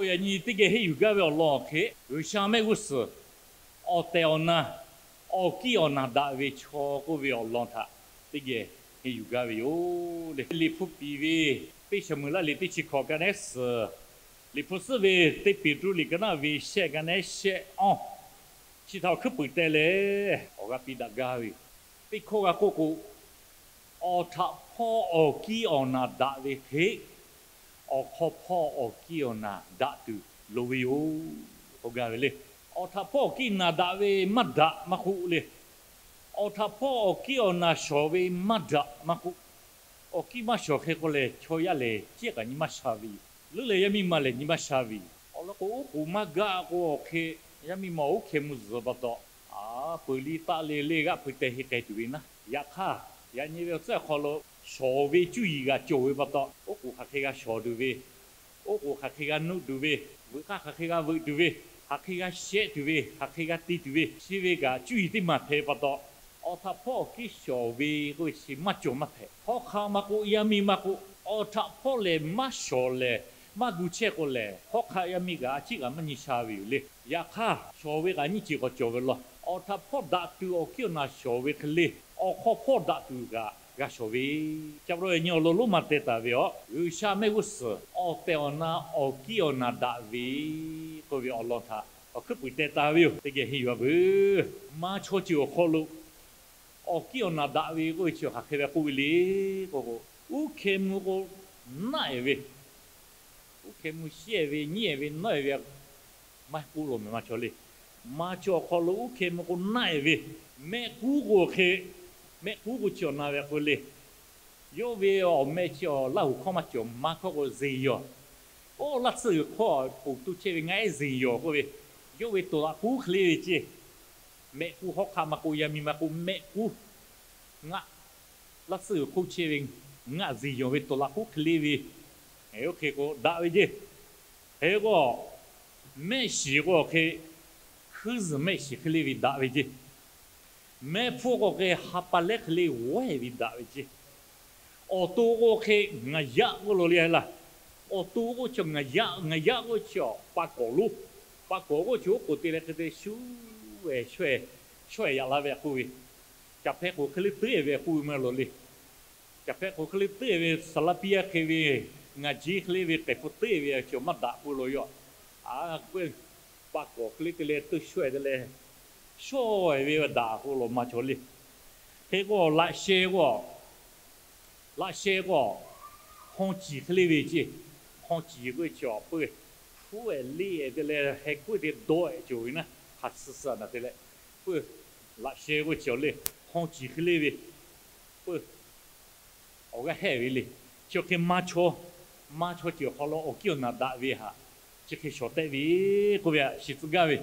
Yaꞈ nyi teˇ geh henˇ yuˬ gaˇ ve awˬ lawn awˬ hk'e, G'uiˬsha mehˆ g'uˇ suhˍ awˬ tehˬ awˬ na, awˬ kiˇ awˬ naˬ daꞈ ve chaw k'oˆ ve awˬ lawn htaꞈ teˇ geh henˇ yuˬ gaˇ ve yoˬ le. Liꞈ hpu piˍ ve teˇ Saˍmo-eˍlaˆ liꞈ teˇ chi hkawꞈ ka nehˉ suhˍ, Liꞈ hpu suhˉ ve teˇ Peˍtruˆ liꞈ ka naˆ ve shehˆ ka nehˉ shehˆ awˇ, chi htaꞈ awˬ hkuiˉ puiˍ teh leh awˬ g'aˇ piˇ daꞈ gaˇ ve yoˬ. Teˇ hkawˇ g'a k'oˆ k'o, awˬ htaꞈ hpawˇ awˬ kiˇ awˬ naˬ daꞈ ve hk'e, awˬ hk'aw hpawˇ awˬ kiˇ awˬ naˬ daꞈ tuˬ loˍ ve yoˬ k'oˆ gaˇ ve le. Awˬ htaꞈ hpawˇ awˬ kiˇ naˬ daꞈ ve maˇ daꞈ maˇ k'oˆ le. Awˬ htaꞈ hpawˇ awˬ kiˇ awˬ naˬ shawˍ ve maˇ daꞈ maˇ k'oˆ, awˬ kiˇ maˇ shawˍ hk'e k'o lehˬ, chaw yaˇ lehˬ cehˇ kaꞈ nyi maˇ sha ve yoˬ. Leuˉ leh yaˇ miˇ ma lehˬ nyi maˇ sha ve yoˬ. Awˬ lawn k'o, oˉ k'oˍ maˇ gaˆ k'o awˬ hk'e, yaˇ miˇ ma oˇ hkeh mvuh zuhˬ pa taw, a, peuˬ liˇ taˆ le le g'aˆ pui teh henˇ k'ai tuˬ ve naˉ. Yaꞈ hk'aˇ, yaꞈ nyi ve awˬ tcuhˉ awˬ hk'aw lo shawˍ ve cuˇ yiˍ g'aꞈ cawˬ ve pa taw, oˉ k'oˍ hk'aˬ hk'e g'a shawˍ tuˬ ve, oˉ k'oˍ hk'aˬ hk'e g'a nuˆ tuˬ ve, veuꞈ k'aˇ hk'aˬ hk'e g'a veuꞈ tuˬ ve, hk'aˬ hk'e g'a shehˆ tuˬ ve, hk'aˬ hk'e g'a te tuˬ ve, chi ve kaꞈ cuˇ yiˍ teˇ maˬ hpehꞈ pa taw, awˬ htaꞈ hpawˇ awˬ kiˇ shawˍ ve k'oˆ ve chi maˇ cawˬ maˇ hpehꞈ. Hawˉ hk'aˆ maˇ k'oˆ, yaˇ miˇ maˇ k'oˆ, awˬ htaꞈ hpawˇ lehˬ maˇ shawˍ lehˬ, maˇ gu chehˇ k'o lehˬ, hawˉ hk'aˆ yaˇ miˇ kaꞈ a ciˉ kaꞈ maˇ nyi sha ve yoˬ le. Yaꞈ hk'aˇ, shawˍ ve kaꞈ nyiˇ ceuˬ k'awꞈ cawˬ ve law. Awˬ htaꞈ hpawˇ daꞈ tuˬ awˬ kiˇ awˬ naˬ shawˍ ve hk'e le, awˬ hk'aw hpawˇ daꞈ tuˬ kaꞈ g'a shawˍ ve. Ca pa taw yaꞈ nyi awˬ lawn lonˉ ma teh taˍ ve yoˬ. G'uiˬsha mehˆ g'uˇ suhˍ awˬ tehˬ awˬ na awˬ kiˇ awˬ naˬ daꞈ ve k'oˆ ve awˬ lawn htaꞈ awˬ hkuiˉ puiˍ teh taˍ ve yoˬ. Teˇ geh henˇ yuˬ-a veuˬ. Maˇ chaw ceuˬ awˬ hk'aw lo awˬ kiˇ awˬ naˬ daꞈ ve k'oˆ ve chi hk'aˬ hk'e ve k'oˆ ve le k'o k'o, uˉ hkeh mvuh k'o naˆ-ehˍ ve, uˉ hkeh mvuh shehˇ-ehˍ ve, nyiˉ-ehˍ ve, nawˉ-ehˍ ve, maˇ k'oˆ lo mehˍ maˇ chaw le. Maˇ chaw awˬ hk'aw lo uˉ hkeh mvuh k'o naˆ-ehˍ ve, mehˆ k'uˉ k'o hk'e, mehˆ k'uˉ k'o chi awˬ na ve k'o le. Yawˇ ve awˬ meh chi awˬ Laˇ huˍ hkawˇ maˇ cawˬ, maˇ hkawˇ k'o zeˬ yawˬ. Oˇ, laˇ tsuhˇ g'uiˬ hk'oˆ ponˬ to chehˇ ve ngaˆ ehˉ zeˬ yawˬ k'oˆ ve, yawˇ ve toꞈ laꞈ k'uˉ hk'e le ve ceˇ. Mehˆ k'uˉ, hawˉ hk'aˆ maˇ k'oˆ, yaˇ miˇ maˇ k'oˆ, mehˆ k'uˉ, ngaˆ, laˇ tsuhˇ g'uiˬ hk'oˆ chehˇ ve ngaˆ zeˬ yawˬ ve toꞈ laꞈ k'uˉ hk'e le ve, oˇ hk'e k'o daꞈ ve ceˇ. Hk'e k'o, mehˆ shiˍ k'o hk'e, hkuiˉ zuhˬ mehˆ shiˍ hk'e le ve daꞈ ve ceˇ. Mehˆ hpfuhˇ k'o hk'e, ha pa lehˉ hk'e le g'awehˇ ve daꞈ ve ceˇ. Awˬ to k'o hk'e, ngaˬ yaˆ k'oˆ lo le laˇ. Awˬ to k'o chi ngaˬ yaˆ, ngaˬ yaˆ k'oˆ chi pa kawˍ lonˉ, pa kawˍ k'oˆ chi oˉ k'oˍ te leh hk'e te shu ve shawehˇ, shawehˇ yaꞈ la ve k'oˆ ve, caˬ hpeh k'oˍ hk'e le teuˉ-e ve k'oˆ ve maˇ lo le. Caˬ hpeh k'oˍ hk'e le teuˉ-e ve saˍ laˇ piˇ yaˇ hk'e ve, ngaˬ jeˇ hk'e le ve k'ehˬ hpu teuˉ-e ve chi maˇ daꞈ k'oˆ lo yoˬ. A, k'oˆ-e, pa kawˍ hk'e le te leh teuˇ shawehˇ te leh, shawehˇ ve daꞈ k'oˆ lo maˇ chaw le. Hk'e k'o laꞈ sheh k'o, laꞈ sheh k'o, hawˇ ciˍ hk'e le ve ceˇ. Hawˇ ciˍ k'oˆ ve chi awˬ peuˬ, hpuˉ-ehˍ leˇ-ehˍ te leh heh kuˉ te dawˇ-ehˍ cawˬ ve naˉ, hk'aˬ suh suh naˬ te leh, peuˬ, laꞈ sheh k'oˆ ve chi awˬ le, hawˇ ciˍ hk'e le ve, peuˬ, awˬ g'aˇ hehˆ ve le. Chi awˬ hk'e maˇ chaw, maˇ chaw ceuˬ awˬ hk'aw lo awˬ kiˇ awˬ naˬ daꞈ ve htaꞈ chi hk'e shawˍ tehˆ ve k'oˆ ve shiˍ tcuh gaˇ ve.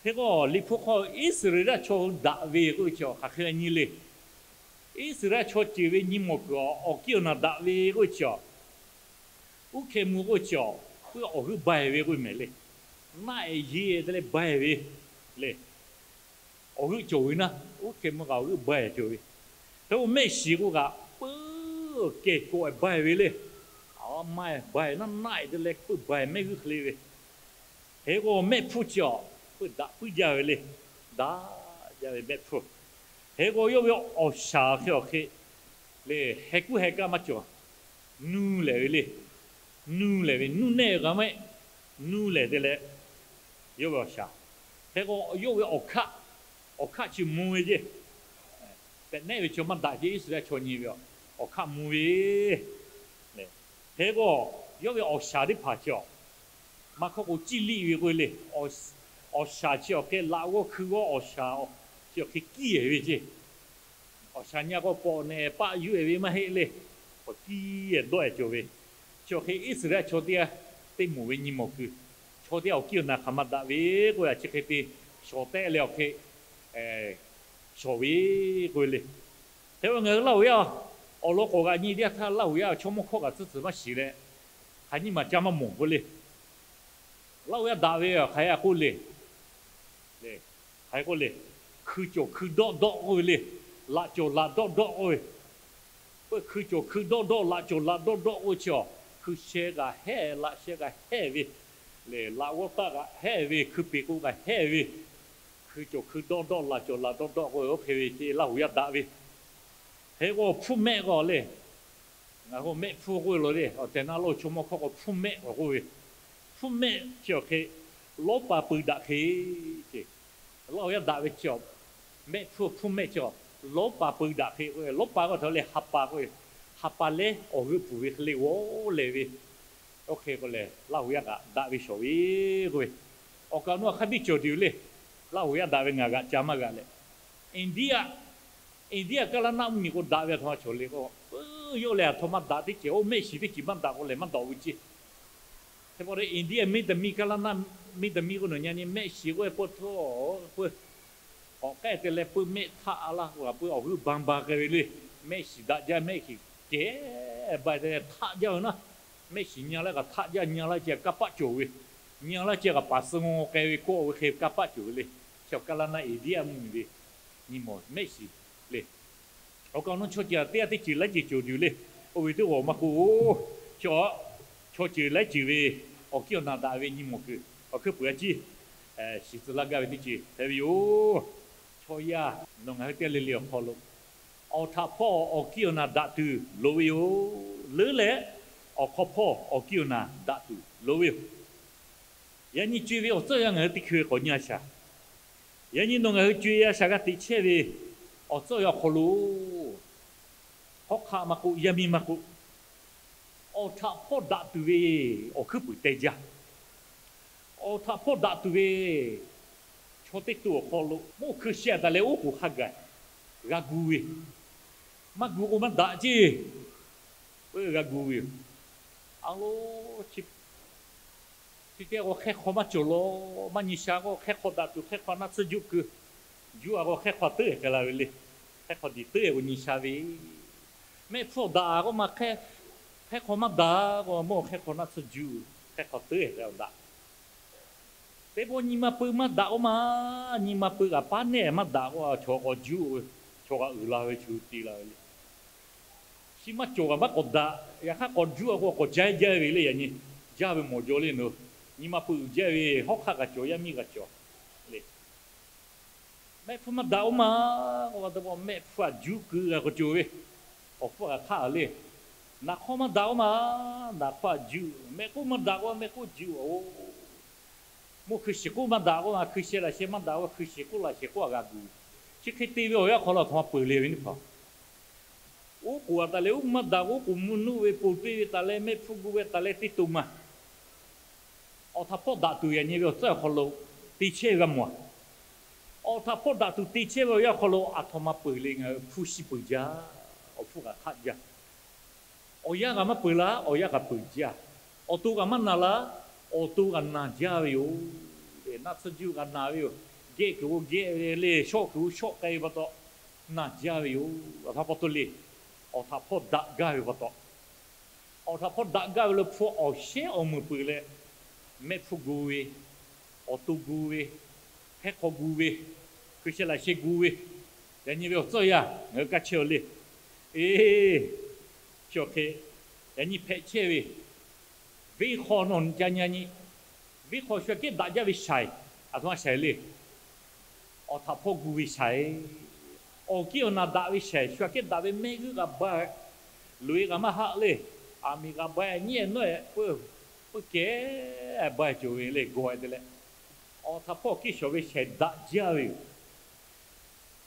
Hk'e k'o, Liꞈ hpu hk'aw Iˉsaˍreˍlaˆ chaw hui daꞈ ve k'oˆ ve chi hk'aˬ hk'e ve nyi le. Iˉsaˍreˍlaˆ chaw ceuˬ ve nyi mawˬ kuiˬ awˬ kiˇ awˬ naˬ daꞈ ve k'oˆ ve chi, uˉ hkeh mvuh k'oˆ ve chi, peuˬ, awˬ g'euˆ baiˬ ve k'oˆ ve mehˍ le. Naˆ-ehˍ yeˇ te leh baiˬ ve le. Awˬ g'euˆ cawˬ ve naˉ, uˉ hkeh mvuh kaꞈ awˬ g'euˆ baiˬ cawˬ ve. Hk'e k'o mehˆ shiˍ k'o kaꞈ peuˬ kehˬ kawꞈ-ehˍ baiˬ ve le. A, maˇ-ehˍ baiˬ naˉ, naˆ-ehˍ te leh peuˬ baiˬ mehˆ g'euˆ hk'e le ve. Hk'e k'o mehˆ hpfuhˇ chi awˬ peuˬ daꞈ puiˉ jaˇ ve le. Daꞈ jaˇ ve mehˆ hpfuhˇ. Hk'e k'o yawˇ ve awˬ shaˍ hk'e awˬ hk'e le, heh kuˉ heh kaˇ maˇ cawˬ. Nuˇ lehˬ ve le. Nuˇ lehˬ ve, nuˇ nehˆ ve k'aꞈ mehˆ, nuˇ lehˬ te leh yawˇ ve awˬ shaˍ. Hk'e k'o yawˇ ve awˬ hkaˆ, awˬ hkaˆ chi mvuh ve ceˇ. Tehꞈ nehˆ ve chaw maˇ daꞈ ceˇ, Iˉsaˍreˍlaˆ chaw nyi ve awˬ hkaˆ mvuh ve. Hk'e k'o yawˇ ve awˬ shaˍ teˇ hpaˍ chi awˬ, maˇ hkawˇ k'o ciˇ liˆ ve k'oˆ ve le. Awˬ shaˍ chi awˬ hk'e laꞈ g'awˇ hkui g'awˇ awˬ shaˍ chi awˬ hk'e kiˇ-ehˍ ve ceˇ. Awˬ shaˍ nyi k'o pawꞈ nehˬ paˆ yuˬ-ehˍ ve maˇ heˆ le. Pawꞈ kiˇ-ehˍ dawˇ-ehˍ cawˬ ve. Chi awˬ hk'e Iˉsaˍreˍlaˆ chaw teˇ g'aˇ teˇ moˍ ve nyi mawˬ kuiˬ, chaw teˇ g'aˇ awˬ kiˇ awˬ naˬ hk'aˬ ma daꞈ ve k'oˆ ve chi hk'e te shawˍ tehˆ leh awˬ hk'e shawˍ ve k'oˆ ve le. Hk'e k'o ngaˬ hui Laˇ huˍ yaˇ awˬ lawn k'awꞈ g'aꞈ nyi teˇ g'aˇ htaˇ, Laˇ huˍ yaˇ chaw mawˇ hkawˇ kaꞈ tcuhˉ tcuhˬ maˇ shiˍ leh, hk'aˬ nyi maˬ ca maˇ mawˬ k'oˆ le. Laˇ huˍ yaˇ daꞈ ve hk'aˬ hk'e k'oˆ le. Hk'aˬ hk'e k'oˆ le. Hkui cawˬ hkui dawˆ dawˆ k'oˆ ve le. Laꞈ cawˬ laꞈ dawˆ dawˆ k'oˆ ve. Peuˬ, hkui cawˬ hkui dawˆ dawˆ, laꞈ cawˬ laꞈ dawˆ dawˆ k'oˆ ve chi awˬ, hkui sheh kaꞈ hehˆ, laꞈ sheh kaꞈ hehˆ ve. Lehˬ, laꞈ g'awˇ taˆ kaꞈ hehˆ ve, hkui peˍ k'o kaꞈ hehˆ ve, hkui cawˬ hkui dawˇ dawˆ, laˬ cawˬ laˬ dawˇ dawˆ k'o, oˇ hk'e ve laˇ huˍ yaˇ daꞈ ve. Hk'e k'o, hpfuhˇ mehˆ k'o lehˬ, ngaˬ hui mehˆ hpfuhˇ k'oˆ ve lo le, awˬ tehˬ na lo chaw mawˇ hkawˇ k'o hpfuhˇ mehˆ k'awꞈ k'oˆ ve, hpfuhˇ mehˆ chi awˬ hk'e lawˉ pa pui daꞈ hk'e ce, laˇ huˍ yaˇ daꞈ ve chi awˬ, mehˆ hpfuhˇ hpfuhˇ mehˆ chi awˬ lawˉ pa pui daꞈ hk'e k'oˆ ve, lawˉ pa k'oˆ ve htaꞈ lehˬ ha pa k'oˆ ve, ha pa lehˉ awˬ g'euˆ pfuhˍ ve hk'e le g'awˇ leh ve, oˇ hk'e k'o lehˬ laˇ huˍ yaˇ kaꞈ daꞈ ve shawˍ ve k'oˆ ve, awˬ kaˍ awˬ nu hk'a biˇ cawˬ tuˬ le. Laˇ huˍ yaˇ daꞈ ve ngaˬ g'aꞈ ca maˇ g'aꞈ leh, India, India kaˇ laˇ naˆ mvuhˇ miˬ k'o daꞈ ve aˬ htoꞈ ma cawˬ le k'o, yawˇ lehˬ aˬ htoꞈ ma daꞈ teˇ ceuˬ, oˇ mehˆ shiˍ teˇ ceuˬ maˇ daꞈ k'o lehˬ maˇ dawꞈ ve ce. Hk'e pa taw India miˇ taˍ miˇ kaˇ laˇ naˆ miˇ taˍ miˇ k'oˆ nawˬ nyi nyi mehˆ shiˍ k'oˆ ve pawˆ htawˇ, k'awꞈ k'ehˉ te leh peuˇ mehˆ htaˆ laˇ k'o, peuˇ awˬ g'euˆ ban ba k'ai ve le. Mehˆ shiˍ daꞈ jaˇ, mehˆ shiˍ kehˉ ba te leh htaˆ jaˇ ve naˉ, mehˆ shiˍ nya laˇ kaꞈ htaˆ jaˇ, nya laˇ ce kaˇ paˆ cawˬ ve, nya laˇ ce kaꞈ paˍ suh ngaw k'ai ve kawˆ ve hk'e kaˇ paˆ cawˬ ve le. Chi awˬ kaˇ laˇ naˆ India mvuhˇ miˬ ve nyi mawˬ mehˆ shiˍ le. Awˬ kaˍ awˬ nu chaw ceuˬ teˇ g'aˇ teˇ ceuˬ laiˉ ceuˬ cawˬ tuˬ le. Oˇ ve teˇ g'awˬ maˇ k'oˆ, chaw, chaw ceuˬ laiˉ ceuˬ ve awˬ kiˇ awˬ naˬ daꞈ ve nyi mawˬ kuiˬ awˬ hkuiˉ peuˍ a ciˉ shiˍ tcuh laˇ gaˇ ve teˇ ceuˬ hpehꞈ ve yoˬ. Chaw yaˇ nawˬ ngaˬ hui teˇ g'aˇ le le awˬ hk'aw lo, awˬ htaꞈ hpawˇ awˬ kiˇ awˬ naˬ daꞈ tuˬ loˍ ve yoˬ. Leuˉ leh awˬ hk'aw hpawˇ awˬ kiˇ awˬ naˬ daꞈ tuˬ loˍ ve yoˬ. Yaꞈ nyi co e ve awˬ tcuhˉ yaˇ ngaˬ hui teˇ hkui ve k'awꞈ nyi a shaˍ. Yaꞈ nyi nawˬ ngaˬ hui co e a shaˍ g'a teꞈ chehˇ ve awˬ tcuhˉ yaˇ awˬ hk'aw lo, hawˉ hk'aˆ maˇ k'oˆ, yaˇ miˇ maˇ k'oˆ, awˬ htaꞈ hpawˇ daꞈ tuˬ ve awˬ hkuiˉ puiˍ teh jaˇ. Awˬ htaꞈ hpawˇ daꞈ tuˬ ve chaw teˇ to awˬ hk'aw lo mawˇ hkui sheh taˍ leh oˉ k'oˍ hk'a gaˬ g'a gu ve, maˇ gu k'o maˇ daꞈ ceˇ, g'a gu ve yoˬ. A lo, chi teˇ g'aˇ k'o hk'ehˇ hk'aw maˇ cawˬ law, maˇ nyi sha k'o hk'ehˇ hk'aw daꞈ tuˬ hk'ehˇ hk'aw naˆ tsuhˇ juˆ keu, juˆ a k'o hk'ehˇ hk'aw teuˉ k'ai la ve le. Hk'ehˇ hk'aw diˬ teuˉ k'o nyi sha ve, mehˆ hpfuhˇ daꞈ k'oˆ ma hk'ehˇ, hk'ehˇ hk'aw maˇ daꞈ k'o mawˇ hk'ehˇ hk'aw naˆ tsuhˇ juˆ, hk'ehˇ hk'aw teuˉ k'ai daꞈ. Teˇ pawˆ nyi ma pui maˇ daꞈ k'oˆ ma, nyi ma pui kaꞈ paˉ nehˆ maˇ daꞈ k'o chaw k'awꞈ juˆ ve, chaw kaꞈ uiˍ la ve, chaw te la ve le. Chi maˇ cawˬ kaꞈ maˇ k'awꞈ daꞈ. Yaꞈ hk'aˇ k'awꞈ juˆ a k'o k'awꞈ jaˇ jaˇ ve le. Yaꞈ nyi jaˇ ve mawˬ jaw le nawˬ, nyi ma pui uiˍ jaˇ ve, hawˉ hk'aˆ kaꞈ cawˬ, yaˇ miˇ kaꞈ cawˬ le. Mehˆ hpfuhˇ maˇ daꞈ oˇ ma k'o, mehˆ hpfuhˇ aꞈ juˆ keu g'a k'awꞈ cawˬ ve, awˬ hpfuhˇ kaꞈ hk'aˆ le. Naˍ hk'awˇ maˇ daꞈ oˇ ma, naˍ hk'awˇ aꞈ juˆ. Mehˆ k'oˆ maˇ daꞈ k'o mehˆ k'oˆ juˆ oˬ. Mawˇ hkui shiˍ k'oˆ maˇ daꞈ k'oˆ ma, hkui sheh laꞈ sheh maˇ daꞈ k'o hkui shiˍ k'oˆ laꞈ sheh k'oˆ a g'a gu. Chi hk'e te ve awˬ yanˇ hk'aw lo aˬ htoꞈ ma peuˬ le ve teˇ hpaˍ, oˉ k'oˍ a taˍ leh oˉ maˇ daꞈ k'o, oˉ k'oˍ mvuhˇ nuˆ ve, ponˬ piˇ ve taˍ leh, mehˆ hpfuhˇ gu ve taˍ leh teˇ to ma awˬ htaꞈ hpawˇ daꞈ tuˬ yaꞈ nyi ve awˬ tcuhˉ awˬ hk'aw lo te chehˇ ve g'a mawˬ. Awˬ htaꞈ hpawˇ daꞈ tuˬ te chehˇ ve awˬ yanˇ hk'aw lo aˬ htoꞈ ma peuˬ le, ngaˬ hui hpu shi peuˬ jaˇ, awˬ hpfuhˇ kaꞈ hk'aˆ jaˇ. Awˬ yanˇ kaꞈ maˇ peuˬ la, awˬ yanˇ kaꞈ peuˬ jaˇ. Awˬ to kaꞈ maˇ naˬ la, awˬ to kaꞈ naˬ jaˇ ve yoˬ. Naˆ tsuhˇ juˆ kaꞈ naˬ ve yoˬ. Gehˆ kuiˬ g'o gehˆ ve le, shawˆ kuiˬ g'o shawˆ k'ai ve pa taw naˬ jaˇ ve yoˬ. Aˬ htoꞈ ma pa taw le, awˬ htaꞈ hpawˇ daꞈ gaˇ ve pa taw. Awˬ htaꞈ hpawˇ daꞈ gaˇ ve lo hpu awˬ shehˉ awˬ meunˍ peuˬ leh, mehˆ hpfuhˇ gu ve, awˬ to gu ve, hk'ehˇ hk'aw gu ve, hkui sheh laꞈ sheh gu ve, yaꞈ nyi ve awˬ tcuhˉ yaˇ ngaˬ hui kaˇ chehˇ a le. Eˬ, chi awˬ hk'e yaꞈ nyi hpehꞈ chehˇ ve, venˇ hk'aw nawˬ ca nyi nyi, venˇ hk'aw shu aꞈ kehˉ daꞈ jaˇ ve shaiˍ, aˬ htoꞈ ma shaiˍ le. Awˬ htaꞈ hpawˇ gu ve shaiˍ, awˬ kiˇ awˬ naˬ daꞈ ve shaiˍ, shu aꞈ kehˉ daꞈ ve mehˆ g'uˇ kaꞈ ba, loꞈ e kaꞈ maˇ haˆ le, aˬ miˍ kaꞈ ba, nyiˉ e nawˉ e, peuˇ kehˉ ba cawˬ ve le gawˬ e te leh, awˬ htaꞈ hpawˇ kiˇ shawˍ ve shaiˍ daꞈ jaˇ ve yoˬ.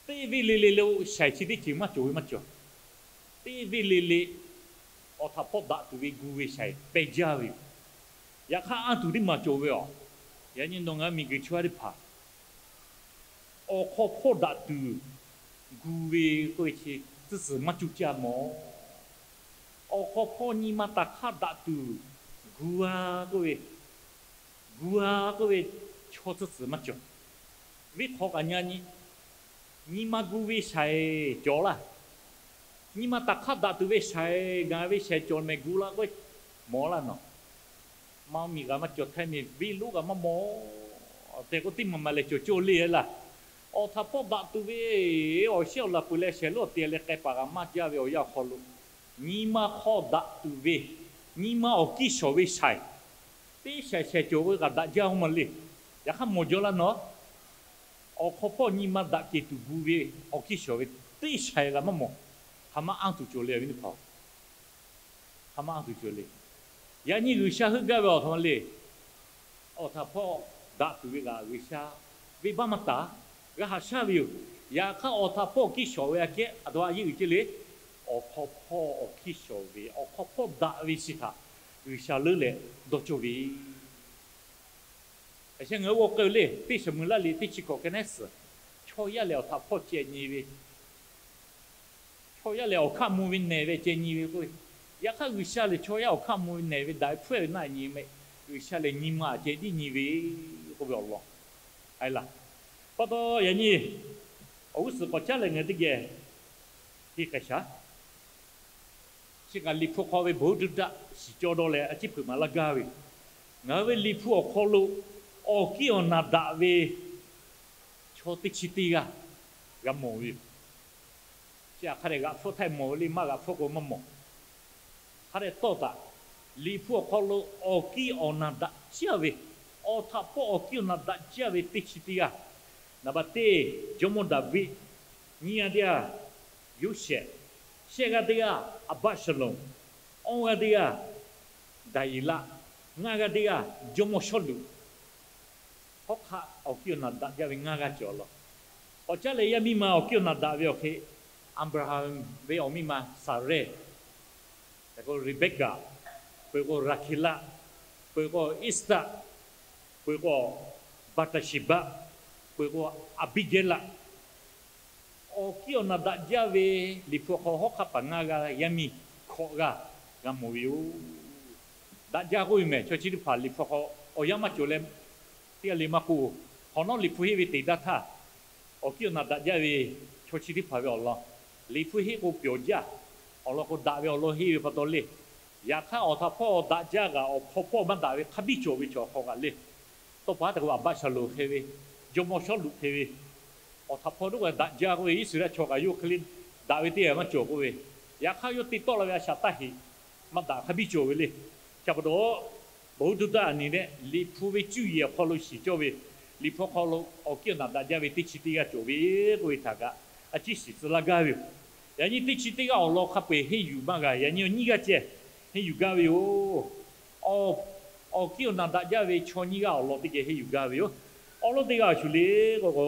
Teˇ venˇ le le le shaiˍ chi teˇ ceuˬ maˇ cawˬ ve maˇ cawˬ. Teˇ venˇ le le awˬ htaꞈ hpawˇ daꞈ tuˬ ve gu ve shaiˍ pehˬ jaˇ ve yoˬ. Yaꞈ hk'aˇ anˇ tuˬ teˇ maˬ cawˬ ve a. Yaꞈ nyi nawˬ ngaˬ hui miˬguiˬ chaw yaˇ teˇ hpaˍ awˬ hk'aw hpawˇ daꞈ tuˬ gu ve k'oˆ ve chi tcuhˇ suhˍ maˇ cuˇ caˇ mawˬ. Awˬ hk'aw hpawˇ nyi ma taˍ hk'aˇ daꞈ tuˬ gu a k'oˆ ve, gu a k'oˆ ve chaw tcuhˇ suhˍ maˇ cawˬ. Venˇ hk'aw kaꞈ nyi nyi, nyi ma gu ve shaiˍ cawˬ laˇ. Nyi ma taˍ hk'aˇ daꞈ tuˬ ve shaiˍ, ngaˬ ve shaiˍ cawˬ mehˍ gu la k'oˆ mawˬ laˇ nawˬ. Maˇ miˬ kaꞈ maˇ cawˬ, htaiˇ miˬ venˇ lonˉ kaꞈ maˇ mawˬ. Tehꞈ k'o teˇ maˬ maˬ lehˬ cawˬ cawˬ le laˇ. Awˬ htaꞈ hpawˇ daꞈ tuˬ ve awˬ shehˉ awˬ laˬ peuˬ leh shaiˍ lonˉ awˬ te leh k'ai paˍ kaꞈ maˇ jaˇ ve awˬ yanˇ awˬ hk'aw lo, nyi ma hk'aw daꞈ tuˬ ve, nyi ma awˬ kiˇ shawˍ ve shaiˍ, Teˇ shaiˍ shaiˍ cawˬ ve kaꞈ daꞈ jaˇ oˇ ma le. Yaꞈ hk'aˇ mawˬ jaw laˇ nawˉ, awˬ hk'aw hpawˇ nyi ma daꞈ kehˬ tuˬ gu ve awˬ hkiˇ shawˍ ve teˇ shaiˍ g'a maˇ mawˬ. Hk'aˬ ma anˇ tuˬ cawˬ le, awˬ viˉ teˇ hpaˍ. Hk'aˬ ma anˇ tuˬ cawˬ le. Yaꞈ nyi G'uiˬsha heuˆ gaˇ ve awˬ hk'aw ma le. Awˬ htaꞈ hpawˇ daꞈ tuˬ ve kaꞈ G'uiˬsha venˇbaˆ maˇ taˍ. G'a haꞈ shaˉ ve yoˬ. Yaꞈ hk'aˇ awˬ htaꞈ hpawˇ awˬ hkiˇ shawˍ ve aꞈ kehˉ aˬ htoꞈ ma yeˇ uiˍ ceh le. Awˬ hk'aw hpawˇ awˬ hkiˇ shawˍ ve, awˬ hk'aw hpawˇ daꞈ ve chi htaꞈ G'uiˬsha leuˉ leh dawˇ cawˇ ve. Aˬ sheh ngaˬ hui g'aw k'ai-o le, teˇ Saˍmo-eˍlaˆ liꞈ teˇ chi hkawꞈ hk'e nehˉ suhˍ, chaw yaˇ lehˬ awˬ htaꞈ hpawˇ ceh nyi ve, chaw yaˇ lehˬ awˬ hk'aˆ mvuh ve nehˬ ve ceh nyi ve k'oˆ ve. Yaꞈ hk'aˇ G'uiˬsha lehˬ chaw yaˇ awˬ hk'aˆ mvuh ve nehˬ ve daꞈ ve hpfuhˇ ve naˆ nyi meh, G'uiˬsha lehˬ nyi ma ceh tiˉ nyi ve k'oˆ ve awˬ lawn. Aˬ laˬ, pa taw yaꞈ nyi awˬ g'uˇ suhˍ k'awꞈ caˉ leh ngaˬ hui teˇ geh henˇ k'ai shaˍ. Chi kaꞈ Liꞈ hpu hk'aw ve bon uˉ duˇ daˆ shiˍ cawˇ dawˇ leh a ciˉ hpeuꞈ maˍ laˇ gaˇ ve, ngaˬ hui ve Liꞈ hpu awˬ hk'aw lo awˬ kiˇ awˬ naˬ daꞈ ve chaw teˇ chi teˇ g'aˇ g'a mawˬ ve yoˬ. Chi hk'a dehꞈ g'aꞈ hpfuhˇ htaˇ mawˬ ve le, maˇ g'aꞈ hpfuhˇ k'o maˇ mawˬ. Hk'a dehꞈ tawˇ taꞈ, Liꞈ hpu awˬ hk'aw lo awˬ kiˇ awˬ naˬ daꞈ jaˇ ve, awˬ htaꞈ hpawˇ awˬ kiˇ awˬ naˬ daꞈ jaˇ ve teˇ chi teˇ g'aˇ, naˍ baˬ teˇ, jawˇmawˇ Daˍviˆ, nyiˇ g'aˇ teˇ g'aˇ Yoˇsehꞈ, shehˆ g'aˇ teˇ g'aˇ Aˍbaˆsaˍlonˍ, awˇ g'aˇ teˇ g'aˇ Daˍyeˍlaˆ, ngaˇ g'aˇ teˇ g'aˇ jawˇmawˇ Sawˉluꞈ. Hawˉ hk'aˆ awˬ kiˇ awˬ naˬ daꞈ jaˇ ve ngaˇ g'aˇ cawˬ law. K'awꞈ caˉ leh yaˇ miˇ ma awˬ kiˇ awˬ naˬ daꞈ ve awˬ hk'e, Aˍbraˍhanˍ ve awˬ miˇ ma Saˍrehˇ, peuˬ k'o Reˍbeˍkaꞈ, peuˬ k'o Raˍhkeˍlaˆ, peuˬ k'o Iˉsaˍtaˆ, peuˬ k'o Baˍtaˍsheˍbaˆ, peuˬ k'o Aˍbiˇgehˇlaˆ. Awˬ kiˇ awˬ naˬ daꞈ jaˇ ve Liꞈ hpu awˬ hk'aw hawˉ hk'aˆ paˍ ngaˇ g'aˇ, yaˇ miˇ hkawꞈ g'aˇ g'a mawˬ ve yoˬ. Daꞈ jaˇ k'oˆ ve mehˬ, chaw chi teˇ hpaˍ Liꞈ hpu hk'aw awˬ yanˇ maˇ cawˬ leh teˇ g'aˇ le maˇ k'oˆ. Hk'awꞈ nawˉ Liꞈ hpu henˇ ve teꞈ daˇ htaˇ, awˬ kiˇ awˬ naˬ daꞈ jaˇ ve chaw chi teˇ hpaˍ ve awˬ lawn, Liꞈ hpu henˇ k'o pyawˬ jaˇ. Awˬ lawn k'o daꞈ ve awˬ lawn henˇ ve pa taw le. Yaꞈ hk'aˇ awˬ htaꞈ hpawˇ daꞈ jaˇ kaꞈ awˬ hk'aw hpawˇ maˇ daꞈ ve hk'a biˇ cawˬ ve chaw hk'aw kaꞈ le. Tawˇ pa taw k'o Aˍbaˆsaˍlonˍ hk'e ve, jawˇmawˇ Sawˉluꞈ hk'e ve, awˬ htaꞈ hpawˇ daꞈ jaˇ k'oˆ ve, Iˉsaˍreˍlaˆ chaw kaꞈ yawˇ hk'e le daꞈ ve teˇ g'aˇ maˇ cawˬ k'oˆ ve, yaꞈ hk'aˇ yawˇ te tawˆ la ve a shaꞈ taˇ heꞈ maˇ daꞈ hk'a biˇ cawˬ ve le. Chi pa taw, bon uˉ duˇ daˆ a nyi leh Liꞈ hpu ve cuˇ yiˍ awˬ hk'aw lo shiˍ cawˇ ve, Liꞈ hpu hk'aw lo awˬ kiˇ awˬ naˬ daꞈ jaˇ ve teˇ chi teˇ g'aˇ cawˬ ve k'oˆ ve htaꞈ kaꞈ a ciˉ shiˍ tcuh laˇ gaˇ ve yoˬ. Yaꞈ nyi teˇ chi teˇ g'aˇ awˬ lawn hk'a peu-eˬ henˇ yuˬ maˇ g'a. Yaꞈ nyi awˬ nyiˇ g'aˇ ceh henˇ yuˬ gaˇ ve yoˬ. Awˬ kiˇ awˬ naˬ daꞈ jaˇ ve chaw nyiˇ g'aˇ awˬ lawn teˇ geh henˇ yuˬ gaˇ ve yoˬ. Awˬ lawn teˇ g'aˇ awˬ shuˍ le k'o k'o,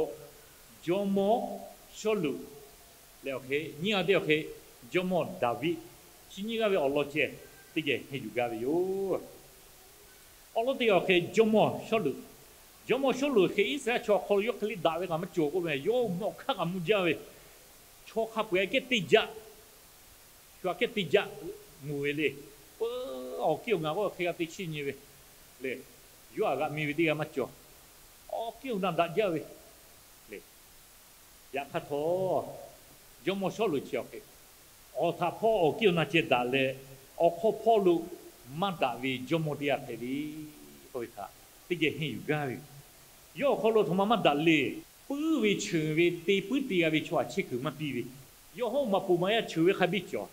jawˇmawˇ Sawˉluꞈ leh awˬ hk'e nyiˇ g'aˇ teˇ awˬ hk'e, jawˇmawˇ Daˍviˆ, chi nyiˇ g'aˇ ve awˬ lawn ceh teˇ geh henˇ yuˬ gaˇ ve yoˬ. Awˬ lawn teˇ g'aˇ awˬ hk'e jawˇmawˇ Sawˉluꞈ, jawˇmawˇ Sawˉluꞈ hk'e Iˉsaˍreˍlaˆ chaw awˬ hk'aw lo yawˇ hk'e le daꞈ ve kaꞈ maˇ cawˬ k'oˆ ve, yawˇ mawꞈ hk'aˇ kaꞈ mvuh jaˇ ve, chaw hk'a peu-eˬ aꞈ kehˉ teˇ jaˆ, shu aꞈ kehˉ teˇ jaˆ mvuh ve le. Awˬ kiˇ awˬ naˬ k'o hk'e g'a te chiˇ nyi ve le. Yawˇ aꞈ g'a mi ve teˇ g'aˇ maˇ cawˬ. Awˬ kiˇ awˬ naˬ daꞈ jaˇ ve le. Yaꞈ hk'aˇ htawˇ, jawˇmawˇ Sawˉluꞈ chi awˬ hk'e, awˬ htaꞈ hpawˇ awˬ kiˇ awˬ naˬ ceh daꞈ leh, awˬ hk'aw hpawˇ lo maˇ daꞈ ve jawˇmawˇ teˇ g'aˇ hpehꞈ ve k'oˆ ve htaꞈ teˇ geh henˇ yuˬ gaˇ ve yoˬ. Yawˇ awˬ hk'aw lo aˬ htoꞈ ma maˇ daꞈ le. Puiˉ ve cheuˬ ve te puiˉ te g'a ve chaw aꞈ chehˇ kuiˬ maˇ piˇ ve, yawˇ hawˉ maꞈ poˍ maꞈ yaˇ cheuˬ ve hk'a biˇ cawˬ.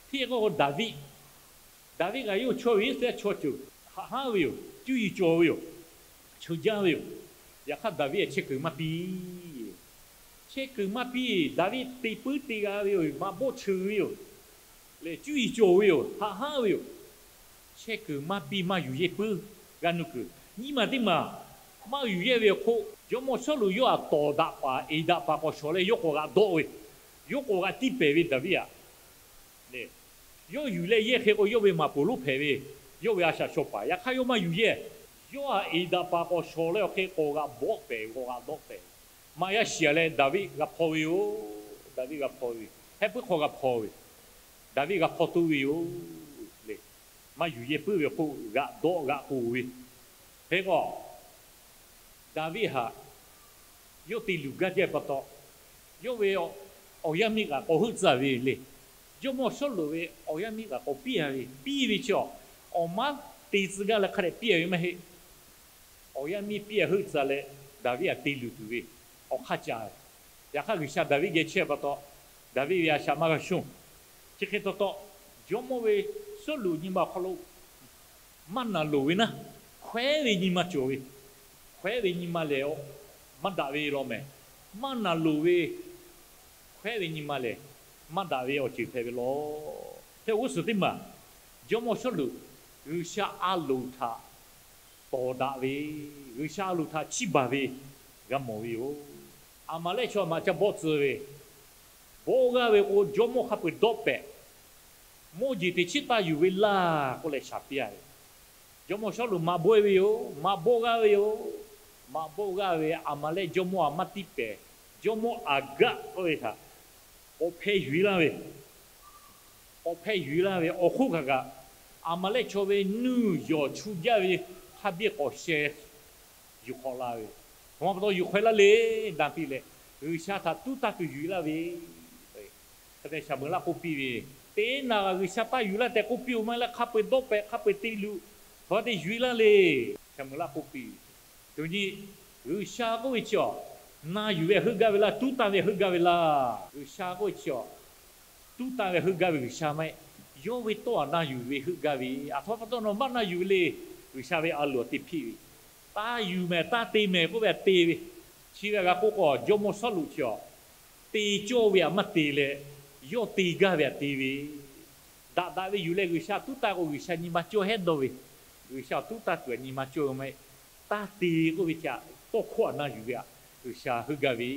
Hteˇ k'oˆ k'o Daˍviˆ, Daˍviˆ kaꞈ yawˇ chaw ve Iˉsaˍreˍlaˆ chaw ceuˬ haꞈ haˉ ve yoˬ. Cuˇ yiˍ cawˬ ve yoˬ. Cheuˬ jaˇ ve yoˬ. Yaꞈ hk'aˇ Daˍviˆ aꞈ chehˇ kuiˬ maˇ piˇ. Chehˇ kuiˬ maˇ piˇ. Daˍviˆ te puiˉ te g'a ve yoˬ. Maꞈ bawˆ cheuˬ ve yoˬ. Lehˬ cuˇ yiˍ cawˬ ve yoˬ. Haꞈ haˉ ve yoˬ. Chehˇ kuiˬ maˇ piˇ, maˇ yuˬ yehˇ puiˉ g'a nuˇ kuiˬ. Nyiˇ maˬ teˇ maˬ maˇ yuˬ yehˇ ve awˬ hk'oˆ, jawˇmawˇ Sawˉluꞈ yawˇ aꞈ tawˍ daꞈ paˍ eˍ daꞈ paˍ k'awꞈ shawˍ leh yawˇ k'awꞈ g'aꞈ dawˆ ve, yawˇ k'awꞈ g'aꞈ tiˇ pehˍ ve Daˍviˆ aꞈ le. Yawˇ yuˬ leh yehˇ hk'e k'o yawˇ ve maꞈ poˍ lonˉ hpehꞈ ve, yawˇ ve a shaꞈ shaw paˍ. Yaꞈ hk'aˇ yawˇ maˇ yuˬ yehˇ. Yawˇ aꞈ eˍ daꞈ paˍ k'awꞈ shawˍ leh awˬ hk'e k'awꞈ g'aꞈ bawˆ pehˍ ve, k'awꞈ g'aꞈ dawˆ pehˍ ve. Maꞈ yaˇ shiˍ leh Daˍviˆ g'a hpaw ve yoˬ. Daˍviˆ g'a hpaw ve, heh puiˉ hk'aw g'a hpaw ve, Daˍviˆ g'a hpaw toˇ ve yoˬ le. Maˇ yuˬ yehˇ puiˉ ve awˬ hk'oˆ g'aꞈ dawˆ g'aꞈ k'oˍ ve hk'e k'o, Daˍviˆ htaꞈ yawˇ te luˬ gaˇ jaˇ pa taw, yawˇ ve awˬ yanˇ miˇ kaꞈ k'awꞈ heuˆ tcuh ve le. Jawˇmawˇ Sawˉluꞈ ve awˬ yanˇ miˇ kaꞈ k'awꞈ piˇ a ve, piˇ ve chi awˬ maˉ te tcuh gaˇ leh hk'a dehꞈ piˇ a ve maˇ heˆ. Awˬ yanˇ miˇ piˇ a heuˆ tcuh leh Daˍviˆ aꞈ te luˬ tuˬ ve awˬ hk'aˇ ca ve. Yaꞈ hk'aˇ G'uiˬsha Daˍviˆ geh chehˇ pa taw, Daˍviˆ ve a shaꞈ maˇ g'a shonˇ. Chi hk'e taw taw, jawˇmawˇ ve Sawˉluꞈ nyi ma awˬ hk'aw lo maˇ naˬ loˍ ve naˉ, Hkawehˉ ve nyi ma cawˬ ve, hkawehˉ ve nyi ma lehˬ, maˇ daꞈ ve law mehˍ. Maˇ naˬ loˍ ve hkawehˉ ve nyi ma lehˬ, maˇ daꞈ ve awˬ ceuˬ hpehꞈ ve law. Hk'e awˬ g'uˇ suhˍ teˇ maˬ, jawˇmawˇ Sawˉluꞈ G'uiˬsha a loˍ htaꞈ tawˍ daꞈ ve, G'uiˬsha a loˍ htaꞈ chiˇ baˬ ve g'a mawˬ ve yoˬ. Aˍmaˍlehˆ chaw maꞈ ca bawˆ tcuh ve, bawˆ g'aˇ ve k'o, jawˇmawˇ hk'a peu-eˬ dawˆ pehꞈ, mawˇ jeˬ teꞈ chiˉ taˇ yuˬ ve laˇ k'oˆ leh shaˍ piˇ-a ve. Jawˇmawˇ Sawˉluꞈ maꞈ bawˆ-e ve yoˬ. Maꞈ bawˆ g'aˇ ve yoˬ. Maꞈ bawˆ g'aˇ ve Aˍmaˍlehˆ jawˇmawˇ htaꞈ maˇ tiˇ pehˍ. Jawˇmawˇ Aˍgaˆ k'oˆ ve htaꞈ k'awꞈ hpeh yuˬ-e laˇ ve, k'awꞈ hpeh yuˬ-e laˇ ve awˬ hk'oˆ kaꞈ kaꞈ, Aˍmaˍlehˆ chaw ve nuˇ yawˬ chu jaˇ ve hk'a biˇ k'awꞈ sheh yuˬ hk'awꞈ la ve, aˬ ma pa taw yuˬ hk'awꞈ-e laˇ le, na piˇ leh, G'uiˬsha htaꞈ tuˉ taˇ kuiˬ yuˬ-e laˇ ve, hk'e te Saˍmoeˍlaˆ k'oˆ piˇ ve, Teˇ naˍ g'aꞈ G'uiˬsha taˇ yuˬ laˇ tehꞈ k'oˆ piˇ-oˬ maˇ heˆ leh, hk'a peu-eˬ dawˆ pehꞈ, hk'a peu-eˬ te luꞈ, hk'aˬ hk'e te yuˬ-e laˇ le. Saˍmoeˍlaˆ k'oˆ piˇ ve, Tuˬ nyi, G'uiˬsha k'oˆ ve chi awˬ, na yuˬ ve heuˆ gaˇ ve laˇ, tuˉ tanˇ ve heuˆ gaˇ ve laˇ. G'uiˬsha k'oˆ ve chi awˬ, tuˉ tanˇ ve heuˆ gaˇ ve G'uiˬsha maˇ heˆ. Yawˇ ve tawˇ htaꞈ na yuˬ ve heuˆ gaˇ ve, aˬ htoꞈ ma pa taw nawˬ maˇ na yuˬ ve le. G'uiˬsha ve a loˍ htaꞈ te hpiˆ ve, taˇ yuˬ mehˍ, taˇ te mehˍ k'oˆ ve htaꞈ te ve. Chi ve a g'a k'oˆ k'o, jawˇmawˇ Sawˉluꞈ chi awˬ, te cawˇ ve htaꞈ maˇ te leh, yawˇ te gaˇ ve htaꞈ te ve, daꞈ daꞈ ve yuˬ leh G'uiˬsha tuˉ tanˇ k'o, G'uiˬsha nyi ma cawˇ hehˉ dawˇ ve, G'uiˬsha tuˉ tanˇ kuiˬ htaꞈ nyi ma cawˇ ve maˇ heˆ. Taˇ te k'oˆ ve chi htaꞈ tawˇ hkawˇ htaꞈ na yuˬ ve htaꞈ G'uiˬsha heuˆ gaˇ ve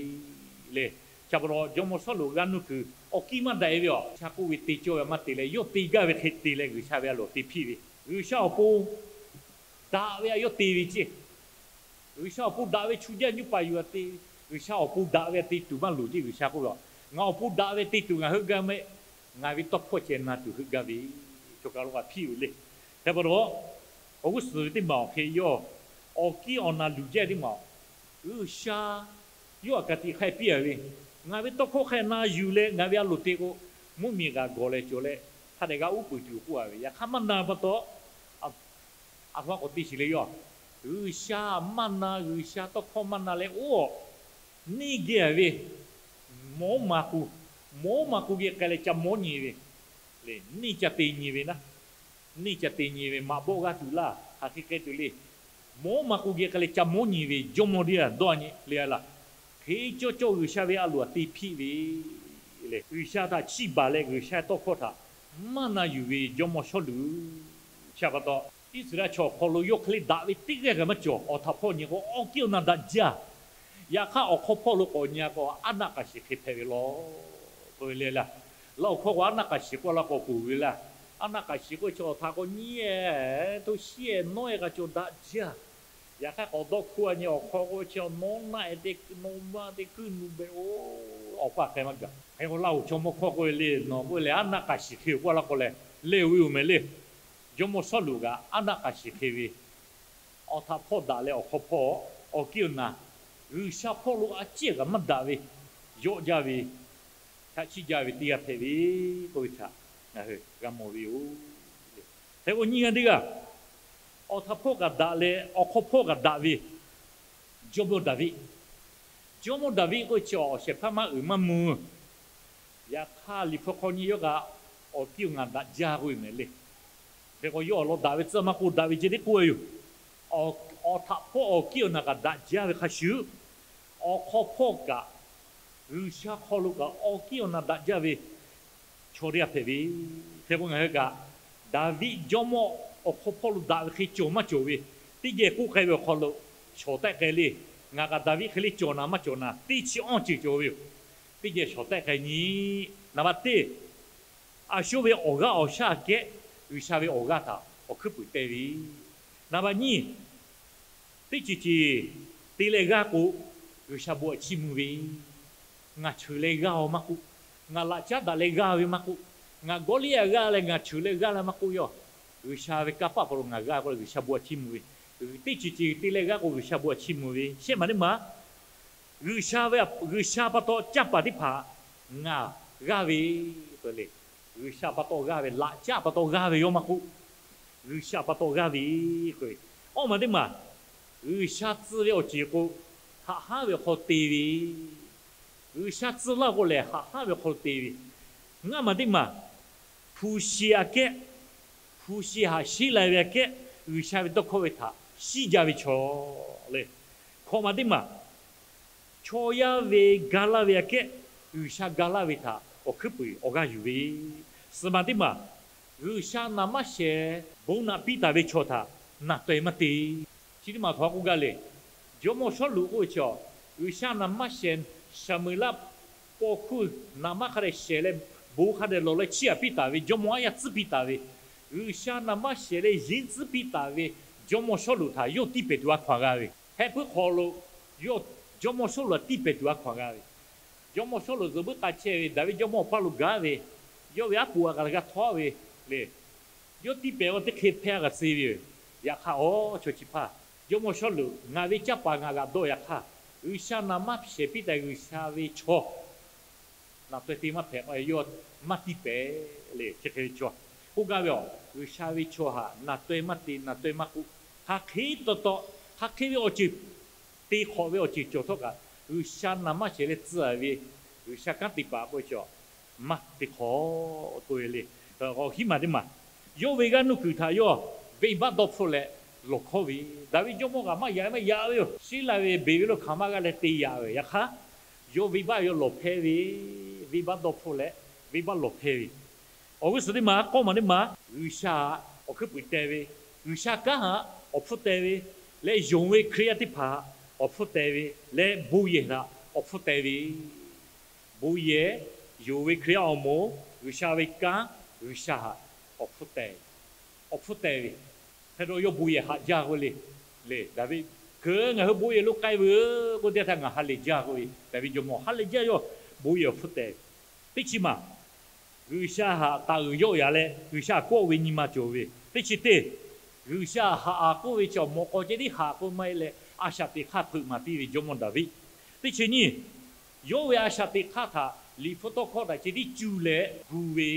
le. Chi pa taw jawˇmawˇ Sawˉluꞈ g'aˇ nuˇ kuiˬ awˬ kiˇ maˇ daꞈ-e ve aˬ, G'uiˬsha k'oˆ ve te cawˇ ve htaꞈ maˇ te leh, yawˇ te gaˇ ve hk'e te leh G'uiˬsha ve a loˍ htaꞈ te hpiˆ ve, G'uiˬsha awˬ pon daꞈ ve htaꞈ yawˇ te ve ceˇ. G'uiˬsha awˬ pon daꞈ ve chu jaˇ nyiˇ paˍ yuˬ htaꞈ te, G'uiˬsha awˬ pon daꞈ ve htaꞈ te tuˬ maˇ loˍ ceˇ. G'uiˬsha k'oˆ ve, Ngaˬ awˬ pon daꞈ ve te tuˬ ngaˬ heuˆ gaˇ maˇ heˆ. Ngaˬ ve tawˇ hkawˇ ceh na tuˬ heuˆ gaˇ ve, chaw kaˬ lo kaꞈ hpiˆ ve le. Hk'e pa taw, awˬ g'uˇ suhˍ ve teˇ maˬ awˬ hk'e yawˇ awˬ kiˇ awˬ naˬ luˬ jaˇ teˇ maˬ, G'uiˬsha yawˇ htaꞈ ka tiꞈ hk'a piˇ-a ve, Ngaˬ ve tawˇ hkawˇ hk'a na yuˬ leh ngaˬ ve a loˍ te k'o, mvuhˇmiˬ g'a gawˬ leh cawˬ leh hk'a dehꞈ g'a uˉ peunˍ tuˬ k'oˆ-a ve, yaꞈ hk'aˇ maˇ na pa taw, a htoꞈ ma k'awꞈ te shiˍ le yoˬ. G'uiˬsha maˇ na, G'uiˬsha tawˇ hkawˇ maˇ na leh oˇ, neˇ geh ve, mawˉ ma k'u, mawˉ ma k'u geh k'ai leh ca mawˉ nyi ve le. Neˇ ca te nyi ve naˉ, neˇ ca te nyi ve maꞈ bawˆ g'aˇ tuˬ laˇ, hk'aˬ hk'e k'ai tuˬ le. Mawˉ ma k'u geh k'ai leh ca mawˉ nyi ve jawˇmawˇ teˇ g'aˇ dawˇ nyi le laˇ. Hk'e cawˇ cawˇ G'uiˬsha ve a loˍ htaꞈ te hpiˆ ve le. G'uiˬsha htaꞈ chiˇ baˬ leh G'uiˬsha tawˇ hkawˇ htaꞈ maˇ na yuˬ ve jawˇmawˇ Sawˉluꞈ, chi pa taw, Iˉsaˍreˍlaˆ chaw awˬ hk'aw lo yawˇ hk'e le daꞈ ve teˇ g'aˇ kaꞈ maˇ cawˬ. Awˬ htaꞈ hpawˇ nyi k'o, awˬ kiˇ awˬ na daꞈ jaˇ. Yaꞈ hk'aˇ, awˬ hk'aw hpawˇ lo k'awꞈ nyi-a k'o, aˉ naˆ k'aˍ shiˍ hk'e hpehꞈ ve law k'oˆ ve le laˇ. Laˇ awˬ hkawˇ k'o, aˉ naˆ k'aˍ shiˍ k'oˆ la k'awꞈ k'oˍ ve laˇ. Aˉ naˆ k'aˍ shiˍ k'oˆ ve chi awˬ htaꞈ k'awꞈ nyi-e, to shiˉ-e nawˉ-e k'a cawˬ daꞈ jaˇ. Yaꞈ hk'aˇ, k'awꞈ dawˇ hkuˇ-a nyi awˬ hk'aw k'oˆ ve chi nawˉ naˆ-e te nawˉ maˇ te kuiˉ nu beh-o, awˬ hpaˇ hk'e maˇ gaˬ. Hk'e k'o, laˇ awˬ chaw mawˇ hkawˇ k'oˆ ve le, nawˬ k'oˆ ve lehˬ, aˉ naˆ k'aˍ shiˍ hk'e k'oˆ la k'o lehˬ, leh-o ve yoˬ mehˍ le. Jawˇmawˇ Sawˉluꞈ kaꞈ aˉ naˆ k'aˍ shiˍ hk'e ve, awˬ htaꞈ hpawˇ daꞈ leh awˬ hk'aw hpawˇ, awˬ kiˇ awˬ na, G'uiˬsha hpawˇ lo a ciˉ kaꞈ maˇ daꞈ ve, yawˆ jaˇ ve, chaꞈ chiˆ jaˇ ve teˇ g'aˇ hpehꞈ ve k'oˆ ve htaꞈ ngaˬ hui g'a mawˬ ve yoˬ. Hk'e k'o, nyiˇ g'aˇ teˇ g'aˇ, awˬ htaꞈ hpawˇ kaꞈ daꞈ leh awˬ hk'aw hpawˇ kaꞈ daꞈ ve, jawˇmawˇ Daˍviˆ. Jawˇmawˇ Daˍviˆ k'oˆ ve chi awˬ shehˍ hpaˇ maˇ uiˍ maˇ mvuh. Yaꞈ hk'aˇ, Liꞈ hpu hk'aw nyi yawˇ kaꞈ awˬ kiˇ awˬ na daꞈ jaˇ k'oˆ ve mehˍ le. Hk'e k'o, yawˇ awˬ lawn daꞈ ve tcuhˇ maˇ k'oˆ, daꞈ ve ceh tiˉ k'oˆ ve yoˬ. Awˬ htaꞈ hpawˇ awˬ kiˇ awˬ na kaꞈ daꞈ jaˇ ve hk'a shuˍ, awˬ hk'aw hpawˇ kaꞈ, G'uiˬsha hk'aw lo kaꞈ awˬ kiˇ awˬ na daꞈ jaˇ ve chaw teˇ g'aˇ hpehꞈ ve. Hk'e k'o, ngaˬ hui kaꞈ Daˍviˆ jawˇmawˇ awˬ hk'aw hpawˇ lo daꞈ ve hk'e cawˬ maˇ cawˬ ve, teˇ geh k'oˆ k'ai ve awˬ hk'aw lo shawˍ tehˆ k'ai le. Ngaˬ kaꞈ Daˍviˆ hk'e le cawˬ naˍ maˇ cawˬ naˍ, teˇ chi awˇ ceuˬ cawˬ ve yoˬ. Teˇ geh shawˍ tehˆ k'ai nyi. Naˍ baˆ teˇ, a shuˉ ve awˬ g'aˇ awˬ shaˉ aꞈ kehˉ G'uiˬsha ve awˬ g'aˇ htaꞈ awˬ hkuiˉ puiˍ te ve. Naˍ baˆ nyiˇ, teˇ ceuˬ ceuˬ te leh g'aˇ k'o, G'uiˬsha bon htaꞈ chiˇ mvuh ve. Ngaˬ cheuˬ leh g'aˇ-o maˇ k'oˆ, ngaˬ laꞈ caˉ daꞈ leh g'aˇ ve maˇ k'oˆ, ngaˬ Gawˇliˇyaꞈ g'aˇ leh ngaˬ cheuˬ leh g'aˇ leh maˇ k'oˆ, yawˇ G'uiˬsha ve kanˇ paˆ hk'aw lo ngaˬ g'aˇ k'oˆ leh G'uiˬsha bon htaꞈ chiˇ mvuh ve. Teˇ ceuˬ ceuˬ te leh g'aˇ k'o, G'uiˬsha bon htaꞈ chiˇ mvuh ve. Shehˆ maˬ teˇ maˬ, G'uiˬsha ve, G'uiˬsha pa taw canˇ paˍ teˇ hpaˍ ngaˬ g'aˇ ve k'oˆ le. G'uiˬsha pa taw g'aˇ ve, laꞈ caˉ pa taw g'aˇ ve yawˇ maˇ k'oˆ, G'uiˬsha pa taw g'aˇ ve k'oˆ ve. Awˇ maˬ teˇ maˬ, G'uiˬsha tcuh ve awˬ ceuˬ k'o, haꞈ haˉ ve awˬ hk'aw te ve. G'uiˬsha tcuh laˇ k'o lehˬ, haꞈ haˉ ve awˬ hk'aw te ve. Ngaˇ maˬ teˇ maˬ, hpu shi aꞈ kehˉ, hpu shi haꞈ shiˉ lai ve aꞈ kehˉ, G'uiˬsha ve tawˇ hkawˇ ve htaꞈ shiˉ jaˇ ve chaw le. Hkawꞈ maˬ teˇ maˬ, chaw yaˇ ve ga laˇ ve aꞈ kehˉ, G'uiˬsha ga laˇ ve htaꞈ awˬ hkuiˉ puiˍ awˬ g'aˇ yuˬ ve. Suhˍ maˬ teˇ maˬ, G'uiˬsha naˍ maˇ shehˍ bon naꞈ piˇ taˍ ve chaw htaꞈ naˬ taweh maˇ te. Chi teˇ maˬ htaꞈ k'oˆ gaˇ le. Jawˇmawˇ Sawˉluꞈ k'oˆ ve chaw, G'uiˬsha naˍ maˇ shehˍ, Saˍmeˍlaˆ paw hkuˇ naˍ maˇ hk'a dehꞈ shehˍ leh, bon hk'a dehꞈ lawˬ leh chiˇ aꞈ piˇ taˍ ve, jawˇmawˇ aˉ yaˇ tcuhˉ piˇ taˍ ve, G'uiˬsha naˍ maˇ shehˍ leh yinˉ tcuhˉ piˇ taˍ ve Jawˇmawˇ Sawˉluꞈ htaꞈ yawˇ tiˇ pehˍ tuˬ a hkaw anˬ g'a ve, heh puiˉ hk'aw lo yawˇ Jawˇmawˇ Sawˉluꞈ tiˇ pehˍ tuˬ a hkaw anˬ g'a ve, Jawˇmawˇ Sawˉluꞈ zuhꞈ buiˉ k'a chehˇ ve Daˍviˆ jawˇmawˇ awˬ paˇ lo gaˇ ve, yawˇ ve aˉ poꞈ a kaꞈ g'a htawˇ ve le. Yawˇ tiˇ pehˍ a teˇ hk'e hpehˇ g'a tcuh ve yoˬ. Yaꞈ hk'aˇ, awˬ chaw chi hpaˇ, Jawˇmawˇ Sawˉluꞈ ngaˬ ve canˇ paˍ ngaˬ g'aꞈ dawˇ yaꞈ hk'aˇ, G'uiˬsha naˍ maˇ shehˍ piˇ taˍ G'uiˬsha ve chaw naˬ taweh te maˇ hpehꞈ k'o, yawˇ maˇ tiˇ pehˍ le. Chi hk'e ve chaw k'oˆ gaˇ ve, awˬ G'uiˬsha ve chaw htaꞈ naˬ taweh maˇ te, naˬ taweh maˇ k'oˆ. Hk'aˬ hk'e taw taw, hk'aˬ hk'e ve awˬ ceuˬ te hk'awꞈ ve awˬ ceuˬ cawˬ htawˇ kaꞈ, G'uiˬsha naˍ maˇ shehˍ leh tcuh ve G'uiˬsha kanˉ te paˍ k'oˆ ve chaw maˇ te hk'awꞈ k'oˆ ve le. Awˬ hiˉ maˬ teˇ maˬ, yawˇ ve g'aˇ nuˇ kuiˬ htaꞈ yawˇ venˇbaˆ dawˇ hpfuhˆ leh lawˬ hkawˉ ve, Daˍviˆ jawˇmawˇ kaꞈ maˇ yaꞈ maˇ yaꞈ ve yoˬ. Sheˉ laˇ ve beˬ ve lo hk'aˬ maˇ g'a leh te yaꞈ ve. Yaꞈ hk'aˇ, yawˇ venˇbaˆ yawˇ lawˬ hpehˇ ve, venˇbaˆ dawˇ hpfuhˆ leh venˇbaˆ lawˬ hpehˇ ve. Awˬ g'uˇ suhˍ teˇ maˬ, k'awˇ maˬ teˇ maˬ, G'uiˬsha htaꞈ awˬ hkuiˉ puiˍ teh ve, G'uiˬsha kanˉ htaꞈ awˬ hpfuhˇ teh ve, leh yonˍ ve Hkriꞈ yaˇ teˇ hpaˍ htaꞈ awˬ hpfuhˇ teh ve, leh bon yehˬ htaꞈ awˬ hpfuhˇ teh ve. Bon yehˬ, yonˍ ve Hkriꞈ yaˇ awˬ moˍ, G'uiˬsha ve kanˉ, G'uiˬsha htaꞈ awˬ hpfuhˇ teh, awˬ hpfuhˇ teh ve. Hk'e te yawˇ bon yehˬ haꞈ jaˇ k'oˆ le. Le Daˍviˆ, keu ngaˬ hui bon yehˬ lo k'ai veuˬ k'oˆ teˇ htaˇ ngaˬ ha lehˬ jaˇ k'oˆ ve Daˍviˆ jawˇmawˇ ha lehˬ jaˇ, yawˇ bon yehˬ awˬ hpfuhˇ teh ve. Teˇ chi maˬ, G'uiˬsha htaꞈ taˍ uiˍ yawˆ yaꞈ leh G'uiˬsha kawˆ ve nyi ma cawˬ ve. Teˇ chi teˇ, G'uiˬsha haꞈ a k'oˆ ve chi awˬ mawꞈ k'aw ceh tiˉ haꞈ k'oˆ maˇ heˆ leh, a shaꞈ teꞈ hk'aˇ hpeuꞈ maˍ piˇ ve jawˇmawˇ Daˍviˆ. Teˇ chi nyiˇ, yawˇ ve a shaꞈ teꞈ hk'aˇ htaꞈ Liꞈ hpu tawˇ hkawˇ htaꞈ ceh tiˉ cuˇ leh gu ve.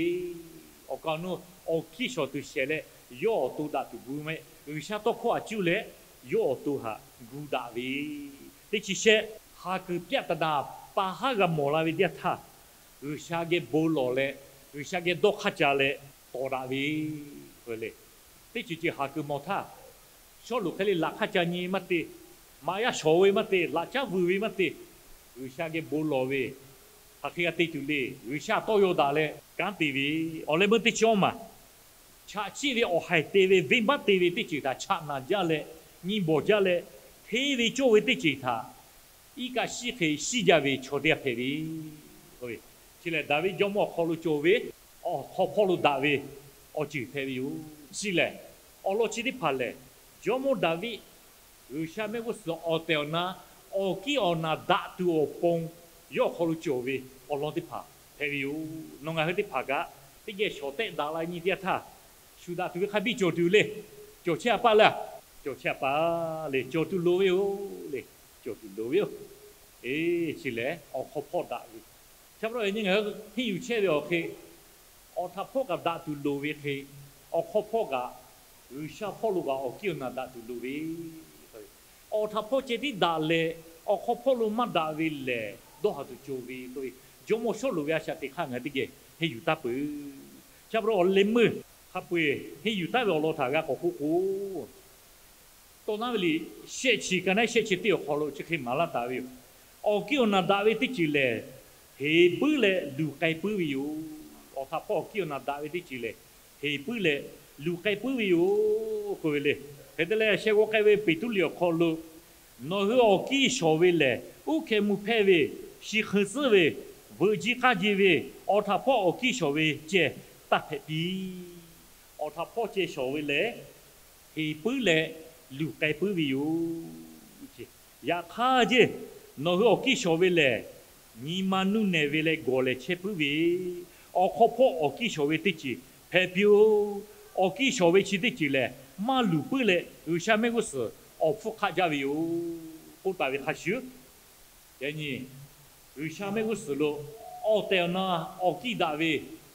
Awˬ kaˍ awˬ nu awˬ hkiˇ shawˍ tuˬ shehˍ leh, yawˇ awˬ to daꞈ tuˬ gu maˇ heˆ. G'uiˬsha tawˇ hkawˇ htaꞈ cuˇ leh yawˇ awˬ to htaꞈ gu daꞈ ve. Teˇ chi shehˆ, haˍ kuiˬ pyaˆ taˍ naˍ pa haˉ g'a mawˬ la ve teˇ yanˇ htaˇ, G'uiˬsha geh bon lawˬ leh, G'uiˬsha geh dawˇ hk'aˇ ca leh tawˍ daꞈ ve le. Teˇ ceuˬ ceuˬ haˍ kuiˬ mawˬ htaˇ, Sawˉluꞈ hk'e le laꞈ hk'aˇ ca nyi maˇ te, maꞈ yaˇ shawˍ ve maˇ te, laꞈ caˉ vuiˬ ve maˇ te, G'uiˬsha geh bon lawˬ ve, hk'aˬ hk'e g'a te tuˬ le. G'uiˬsha tawˇ yaw daꞈ leh kanˉ te ve, awˬ leh meuˇ teˇ cawˇ maˬ, chaꞈ chiˆ ve awˬ haiˬ te ve venˇbaˆ te ve teˇ ceuˬ htaꞈ chaꞈ naˬ jaˇ leh, nyi bawˬ jaˇ leh, hteˇ ve cawˇ ve teˇ ceuˬ htaꞈ iˉ kaˆ shiˉ hk'e shiˉ jaˇ ve chaw teˇ g'aˇ hpehꞈ ve. Chi lehˬ, Daˍviˆ jawˇmawˇ awˬ hk'aw lo cawˬ ve awˬ hk'aw hpawˇ lo daꞈ ve awˬ ceuˬ hpehꞈ ve yoˬ. Chi lehˬ, awˬ lawn chi teˇ hpaˍ lehˬ, jawˇmawˇ Daˍviˆ G'uiˬsha mehˆ g'uˇ suhˍ awˬ tehˬ awˬ na awˬ kiˇ awˬ naˬ daꞈ tuˬ awˬ pon yawˇ awˬ hk'aw lo cawˬ ve awˬ lawn teˇ hpaˍ hpehꞈ ve yoˬ. Nawˬ ngaˬ hui teˇ hpaˍ kaꞈ teˇ geh shawˍ tehˆ daꞈ la nyi teˇ yanˇ htaˇ, shu daꞈ tuˬ ve hk'a biˇ cawˬ tuˬ le. Cawˬ chehˇ a paˆ le. Cawˬ chehˇ a paˆ le. Cawˬ tuˬ loˍ ve yoˬ le. Cawˬ tuˬ loˍ ve yoˬ. Eˬ, chi lehˬ awˬ hk'aw hpawˇ daꞈ ve, cha pa taw nyi ngaˬ hui henˇ yuˬ chehˇ ve awˬ hk'e, awˬ htaꞈ hpawˇ kaꞈ daꞈ tuˬ loˍ ve hk'e, awˬ hk'aw hpawˇ kaꞈ G'uiˬsha hpawˇ lo kaꞈ awˬ kiˇ awˬ naˬ daꞈ tuˬ loˍ ve, awˬ htaꞈ hpawˇ ceh tiˉ daꞈ leh, awˬ hk'aw hpawˇ lo maˇ daꞈ ve lehˬ, dawˇ haˍ tuˬ cawˬ ve k'oˆ ve, jawˇmawˇ Sawˉluꞈ ve a shaꞈ teꞈ hk'aˇ ngaˬ hui teˇ geh henˇ yuˬ taˇ peuˬ. Cha pa taw awˬ leh meuˇ hk'a peu-eˬ henˇ yuˬ taˍ ve awˬ lawn htaꞈ g'a k'awꞈ k'oˆ k'o, Tawˇ naˉ ve liꞈ shehˆ chi ka naˉ shehˆ chi teˇ awˬ hk'aw lo chi hk'e maˍ laˇ taˍ ve yoˬ. Awˬ kiˇ awˬ naˬ daꞈ ve teˇ ceuˬ lehˬ, heˍ puiˉ leh luˬ k'ai puiˉ ve yoˬ. Awˬ htaꞈ hpawˇ awˬ kiˇ awˬ naˬ daꞈ ve teˇ ceuˬ lehˬ, heˍ puiˉ leh luˬ k'ai puiˉ ve yoˬ k'oˆ ve le. Hk'e te leh, sheh g'aw k'ai ve Peˍtruˆ liꞈ awˬ hk'aw lo, nawˬ hui awˬ kiˇ shawˍ ve lehˬ, uˉ hkeh mvuh hpehˇ ve, shi hk'eun tcuhˉ ve, veuꞈ jiˇ k'aˇ ji ve, awˬ htaꞈ hpawˇ awˬ kiˇ shawˍ ve ceh taˇ hpehꞈ piˇ. Awˬ htaꞈ hpawˇ ceh shawˍ ve lehˬ, heˍ puiˉ leh luˬ k'ai puiˉ ve yoˬ. Yaꞈ hk'aˇ jeˇ, nawˬ hui awˬ kiˇ shawˍ ve lehˬ, nyi ma nuˇ nehˬ ve leh gawˬ lehˬ chehˇ puiˉ ve, awˬ hk'aw hpawˇ awˬ kiˇ shawˍ ve teˇ ceuˬ hpehꞈ piˇ-oˆ. Awˬ kiˇ shawˍ ve chi teˇ ceuˬ lehˬ, maˇ luˬ puiˉ leh G'uiˬsha mehˆ g'uˇ suhˍ awˬ hpfuhˇ hk'aˆ jaˇ ve yoˬ k'oˆ taˍ ve hk'a shuˍ, yaꞈ nyi G'uiˬsha mehˆ g'uˇ suhˍ lo awˬ tehˬ awˬ na awˬ kiˇ daꞈ ve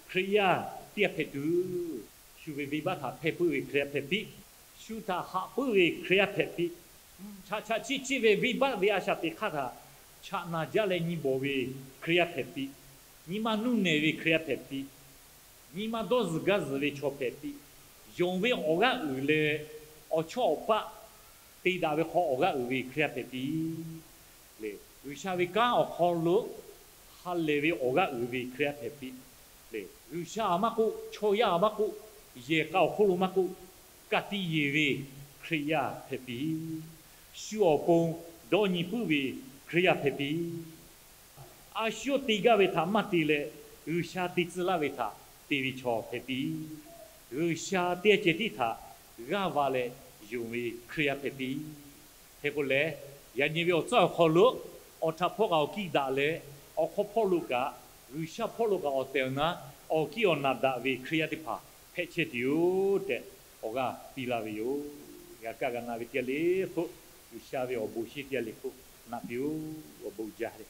Hkriꞈ yaˇ teˇ g'aˇ hpehꞈ tuˬ, shu ve venˇbaˆ htaꞈ hpehˇ puiˉ ve Hkriꞈ yaˇ hpehꞈ piˇ. Shu htaꞈ haꞈ puiˉ ve Hkriꞈ yaˇ hpehꞈ piˇ. Chaꞈ chaꞈ chiˆ chiˆ ve venˇbaˆ ve a shaꞈ teꞈ hk'aˇ htaꞈ chaꞈ naˬ jaˇ leh nyi bawˬ ve Hkriꞈ yaˇ hpehꞈ piˇ. Nyi ma nuˇ nehˬ ve Hkriꞈ yaˇ hpehꞈ piˇ. Nyi ma dawˇ zuhˬ gaˇ zuhˬ ve chaw hpehꞈ piˇ. Yonˍ ve awˬ g'aˇ uiˍ leh awˬ chawˇ awˬ paˆ te daꞈ ve hk'aw awˬ g'aˇ uiˍ ve Hkriꞈ yaˇ hpehꞈ piˇ. Lehˬ, G'uiˬsha ve kanˉ awˬ hk'aw lo ha lehˬ ve awˬ g'aˇ uiˍ ve Hkriꞈ yaˇ hpehꞈ piˇ. Lehˬ, G'uiˬsha maˇ k'oˆ, chaw yaˇ maˇ k'oˆ, yehˬ k'a awˬ hk'oˆ lo maˇ k'oˆ, ka tiꞈ yeˬ ve Hkriꞈ yaˇ hpehꞈ piˇ. Shu awˬ pon dawˇ nyi puiˉ ve Hkriꞈ yaˇ hpehꞈ piˇ. A shu yawˇ te gaˇ ve htaꞈ maˇ te leh, G'uiˬsha te tcuh laˇ ve htaꞈ te ve chaw hpehꞈ piˇ. G'uiˬsha teˇ ceh tiˉ htaꞈ g'aˇ va leh yonˍ ve Hkriꞈ yaˇ hpehꞈ piˇ. Hk'e k'o lehˬ, yaꞈ nyi ve awˬ tcuhˉ awˬ hk'aw lo awˬ htaꞈ hpawˇ kaꞈ awˬ kiˇ daꞈ leh, awˬ hk'aw hpawˇ lo kaꞈ G'uiˬsha hpawˇ lo kaꞈ awˬ tehˬ awˬ na awˬ kiˇ awˬ naˬ daꞈ ve Hkriꞈ yaˇ teˇ hpaˍ hpehꞈ chehˇ tuˬ yoˬ tehꞈ, awˬ g'aˇ piˇ laˇ ve yoˬ. G'a kaˇ g'a na ve teˇ g'aˇ le hk'oˆ, G'uiˬsha ve awˬ bon shinˉ teˇ g'aˇ le hk'oˆ naꞈ piˇ-oˬ. Awˬ bon jaˇ le.